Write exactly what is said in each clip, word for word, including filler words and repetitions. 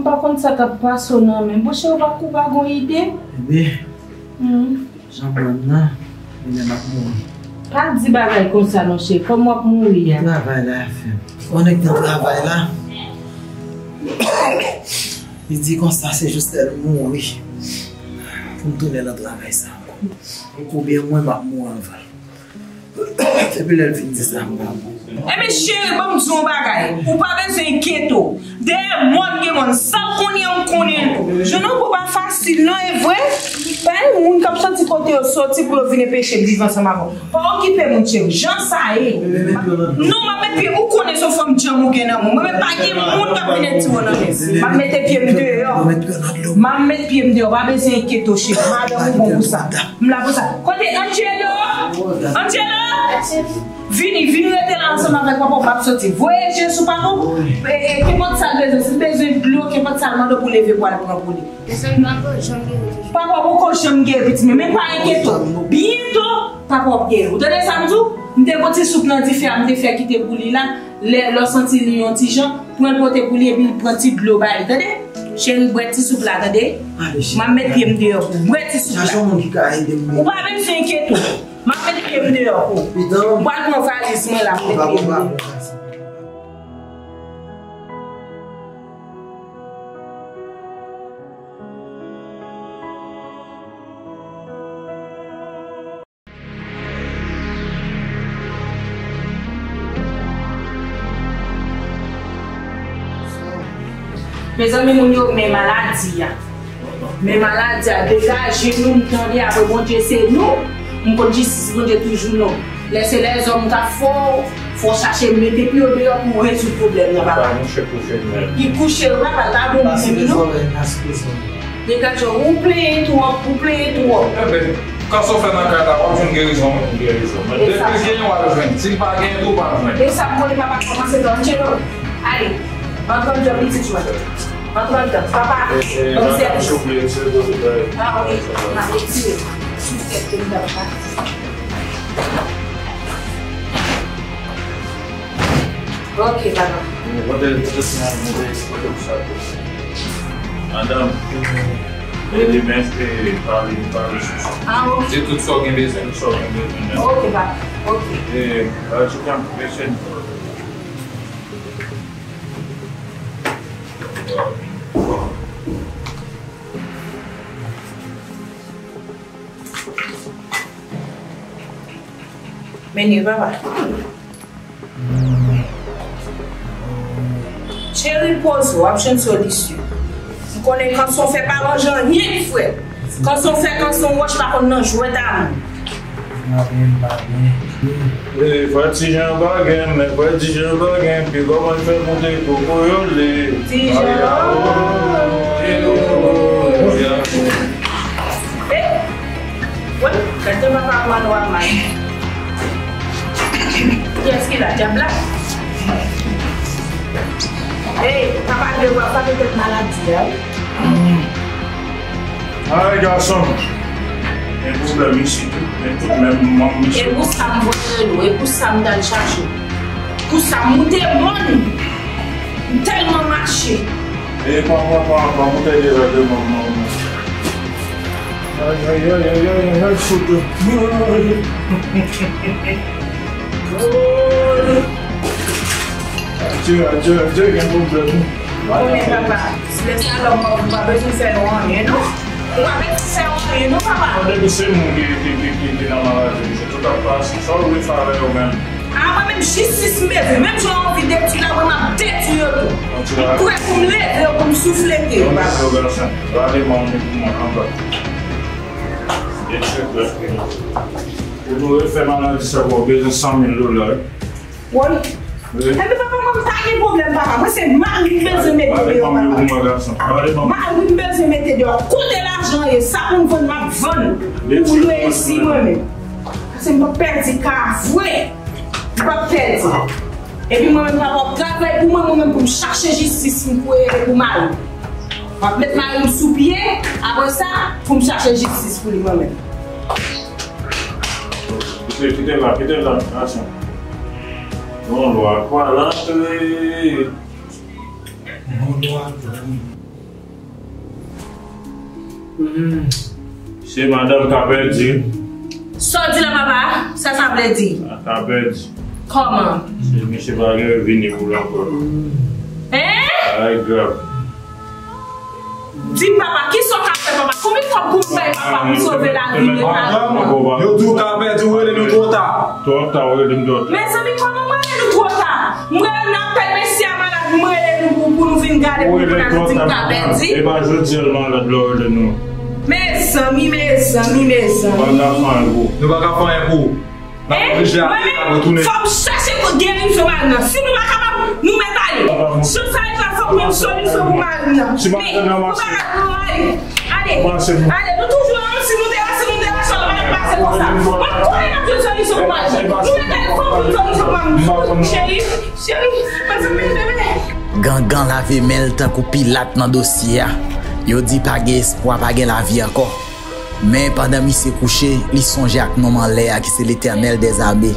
M pa konn sa k ap pase w nan men. Bon, cheri, ou pa, ou pa gon ide? Ebyen, hmm, jan m wè m nan, li menm ap mouri. Pa di bagay konsa non, cheri. Kòm w ap mouri a. Travay la fè m. Yon nèg nan travay la, li di konsa se jis lè l mouri pou m tounen nan travay sa ankò. Oubyen mwen, m ap mouri anvan l. Depi lè l fin di sa, m pa bon. Ebyen, cheri, ban m di w yon bagay. Ou pa bezwen enkyete w. Dèyè mòn gen mòn. Sa w konnen an, m konnen l tou. Jounen w pa fasil non, e vre. Pa gen moun k ap soti kote yo soti pou yo vin enpeche m viv ansanm avè w. Pa okipe moun, cheri. Jan sa ye. Non, m ap met pye. Ou konnen se yon fanm djanm ou gen nan men w. Mwen menm pa gen moun k ap vin etire w nan men m. M ap mete pye m deyò. M ap met pye m deyò. Pa bezwen enkyete w, cheri. Madanm ou bon pou sa. M la pou sa. Kote Angelo? Angelo! Vini, vini rete la ansanm avèk papa w, m ap soti. Voye je sou papa w. E, e, kenpòt sa l bezwen, si l bezwen dlo, kenpòt sa l mande w pou leve pou al pran pou li. Papa w poko janm geri, pitit mwen, men pa enkyete w. Byento, papa w ap geri. Ou tande sa m di w? M te gon ti soup nan dife a, m te fè kite pou li la. Lè, lè w santi li yon ti jan, pran l pote pou li epi pran ti dlo ba li, tande? Cheri, bwè ti soup la, tande? M ap met pye m deyò pou w. Bwè ti soup la. Chache yon moun ki ka ede m. Ou pa bezwen enkyete w. M ap met pye m deyò pou w. Pitan. M pral pran valiz mwen la, m met pye m deyò. Mezanmi, moun yo, men maladi a. Men maladi a, degaje nou, m tande, apre Bondye se nou. M konn jistis Bondye toujou non. Lè se lèzòm k ap fè w, fò w chache mete pye w deyò pou w rezoud pwoblèm nan, papa. Li kouche, papa, l pa bon moun non. Degaje w, ou plenyen twòp, ou plenyen twòp. Enben, kanson fè nan kay la, w ap jwenn gerizon wi. Depi l genyen, w al jwenn. Si l pa genyen tou, w pa jwenn. E sa m konnen papa kòmanse nan Angelo. Ale, antre anndan pitit mwen. Antre anndan. Papa, ban m sèvis. Ah wi, m ap retire. Sou tèt ke m t ap pase. Ok, papa. Mwen te, mwen te, mwen te, mwen te, madanm, e demen, e pale, pale sou sa. Ah, ok. Di tout sa w gen bezwen. Tout sa w gen bezwen. Ok, papa. Ok. E, euh, tu can listen. Mennen, papa. Cheri, poze w, w ap jwenn solisyon. M konnen kanson fè pa manje anyen, frè. Kanson fè kanson wòch pa konn nan jwèt a moun. Mwen pa byen, m pa byen. E, frè Tijan pa gen, men frè Tijan pa gen, pi kòman l fè moute kokoyole. Tijan. Aya, o, e, o, o, o, o, o. E, wè, gade papa mwen nwa mal. Kiyès ki la, dyab la? Ey, papa, de bwa, sa petèt maladi a, wi. Ay, gason m. Gen pwoblèm isit wi. Men tout menm manm misye. E pou sa m voye nou, e pou sa m t al chache w. Pou sa m moute mòn. M tèlman mache. E pran, pran, pran, pran boutèy de vè de mòn, mòn, mòn. Ay, ay, ay, ay, ay, ay, ay, fout. Ay. Adye, adye, adye, gen pwoblèm wi. Konnen papa, si lè sa lòm mò, ou pa bezwen fè nou anyen non. Ou pa bezwen fè nou anyen non, papa. Depi se moun ki, ki, ki, ki, ki nan maladi, misye, tout ap pase. Sa w vle fè avè yo menm? A, mwen menm, jistis m bezwen. Menm jan w anvi detwi la, mwen m ap detwi yo tou. M prè pou m leve yo, pou m souflete yo, papa. Rale manm li pou mwen anba. Pou nou refè maladi sa, w bezwen san mil dola wi. Woy. Wi. Epi papa, mwen m pa gen pwoblèm, papa. Mwen se mari m bezwen mete deyò, papa. Mari m bezwen mete deyò. Kote lajan ye? Sa pou m vann, m ap vann. Pou m reyisi mwen menm. Paske m p ap pèdi ka vre. M p ap pèdi. Epi mwen menm, papa, w ap travay pou mwen, mwen menm pou m chache jistis m pou, pou mari m. M ap met mari m sou pye, apre sa, pou m chache jistis pou li mwen menm. Kite, kite la, kite la, gason. Yon lwa kwa l antre. Yon lwa kwa. Se madanm Kapèdi. Sa w di la, papa? Sa sa vle di? Kapèdi. Kòman? Se misye pa gen revini pou l ankò. Hein? Bagay grav. Di m, papa, kisa w ka fè, papa? Konbyen kòb pou m bay papa pou sove lavi l? Madanm, yo di w Kapèdi, ou rele nou twò ta. Twò ta, ou rele m twò ta. Mezanmi, kòman mwen rele nou twò ta? Mwen rele nou apèn mesye a malad, mwen rele nou pou, pou nou vin gade pou nou di m Kapèdi. E pa jodi a l malad lè w rele nou. Mezanmi, mezanmi, mezanmi. Nou pa ka fè anyen pou ou. Nou pa ka fè anyen pou ou. N ap oblije ale, n ap retounen. Fò m chèche pou gerizon madanm nan. Si nou pa kapab, nou mèt ale. Jan sa ye la, fò m jwenn solisyon pou madanm nan. Men, nou pa ka, nou ale. Ale, ale, nou toujou ann, si nou te la, si nou te la, sa pa t ap pase konsa. Mwen konnen n ap jwenn solisyon pou madanm. Nou mèt ale, fò m jwenn solisyon pou madanm. Cheri, cheri, mezanmi, bebe. Gangan lave men l tankou Pilat nan dosye a. Yo di pa gen espwa, pa gen lavi ankò. Men pandan misye kouche, li sonje ak nonm anlè a ki se Letènèl dèzame.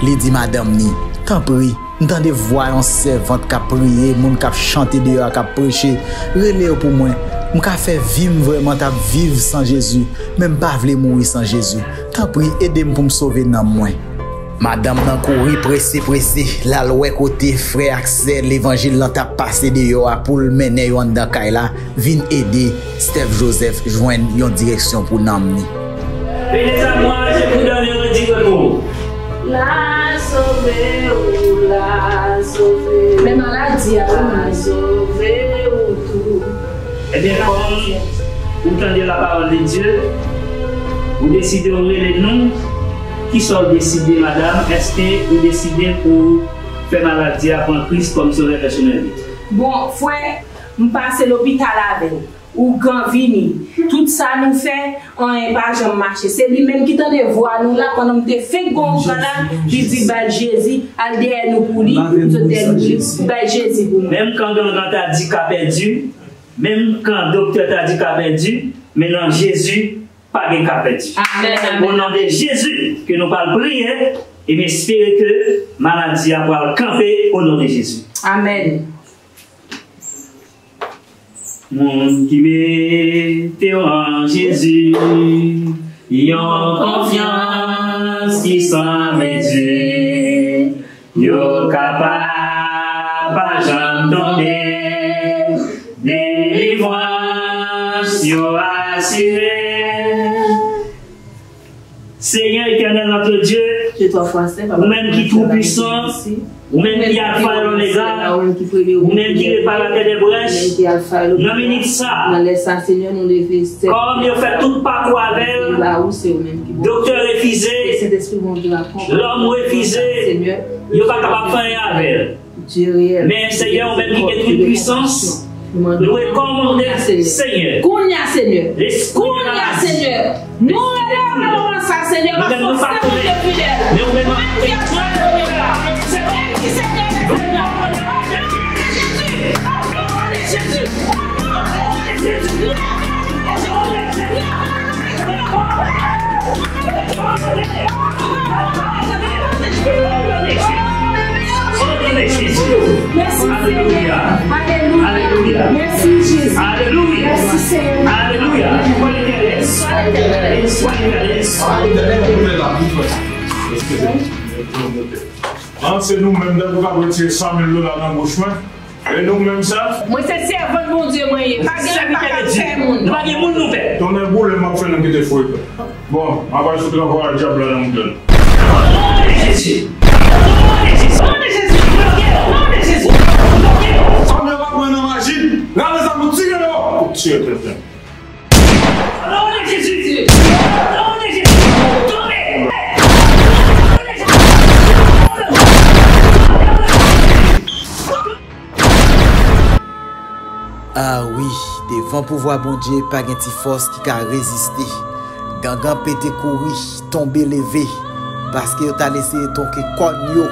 Li di madanm ni, tanpri, m tande vwa yon sèvant k ap priye, moun k ap chante deyò a, k ap preche. Rele yo pou mwen. M ka fè vi m vrèman t ap viv san Jezi, men m pa vle mouri san Jezi. Tanpri, ede m pou m sove nanm mwen. Madanm nan kouri prese prese, l al wè kote frè ak sè levanjil lan t ap pase deyò a pou l mennen yo anndan kay la, vin ede Steph Joseph jwenn yon direksyon pou nanm ni. Bénis à moi, je vous donne le repos. La sove ou, la sove ou. Men maladi a, wi. La sove ou tou. Ebyen, kòm ou tande la parole de Dieu, ou deside ou rele nou, kisa w deside, madanm? Èske ou deside pou fè maladi a pran Kris kòm sovè pèsonèl li? Bon, frè, m pase lopital avè l. Ougan vini. Tout sa nou fè, anyen pa janm mache. Se li menm ki tande vwa nou la, pandan m te fenk gon ougan la, li di, "Bay Jezi, al dèyè nou pou li, m sot dèyè nou pou li, bay Jezi pou nou." Menm kan gangan ta di ka pèdi, menm kan doktè ta di ka pèdi, men nan Jezi, pa gen ka pèdi. Amèn, amèn. O non de Jezi, ke nou pral priye, e m espere ke maladi a pral kanpe, o non de Jezi. Amèn. Moun ki mete yo an Jezi, yon konfyans ki san mezi, yo kapab pa janm tonbe, delivrans yo asire. Seigneur éternel notre Dieu, ou menm ki tou pwisan, ou menm ki Alfa e Omega, ou menm ki reparatè dè brèch, nan minit sa, kòm yo fè tout pakou avè l, doktè refize, lòm refize, yo pa kapab fè anyen avè l. Men Senyè, ou menm ki gen tout pwisans, nou rekòmande, Senyè, kounye a, Senyè, lespri de maladi. Nou rele w nan moman sa, Senyè, paske w se Bondye fidèl. Ou menm ki ap fè miracle. Ou menm ki Senyè dè senyè. O non de Jezi. O non de Jezi. O non de Jezi. Mèsi, Senyè. Alelouya. Mèsi, Jezi. Mèsi, Senyè. Alelouya. An, se nou menm, dèk ou ka retire san mil dola nan bouch mwen. E nou menm sa? Mwen se sèvant Bondye mwen ye. Pa gen lè pa ka fè moun. Nou pa gen moun nou pè. Tonnè boule m ap fè nou kite fou. Bon, m ap al fout ranvwaye dyab la nan mouton. O non de Jezi! O non de Jezi! O non de Jezi! Bloke yo! O non de Jezi! Bloke yo! Fanm yo pa kwè nan maji. Rale zam ou tire yo! Ou tire tenten. O non de Jezi! O non de Jezi! Tonbe! Ah wi, devan pouvwa Bondye pa gen ti fòs ki ka reziste. Gangan pete kouri, tonbe leve, paske yo t al eseye tronke kòn yo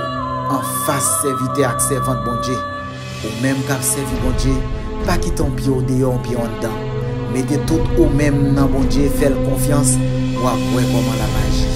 anfas sèvitè ak sèvant Bondye. Ou menm k ap sèvi Bondye, pa kite yon pye w deyò, yon pye w anndan. Mete tout ou menm nan Bondye, fè l konfyans, w ap wè kòman l ap aji.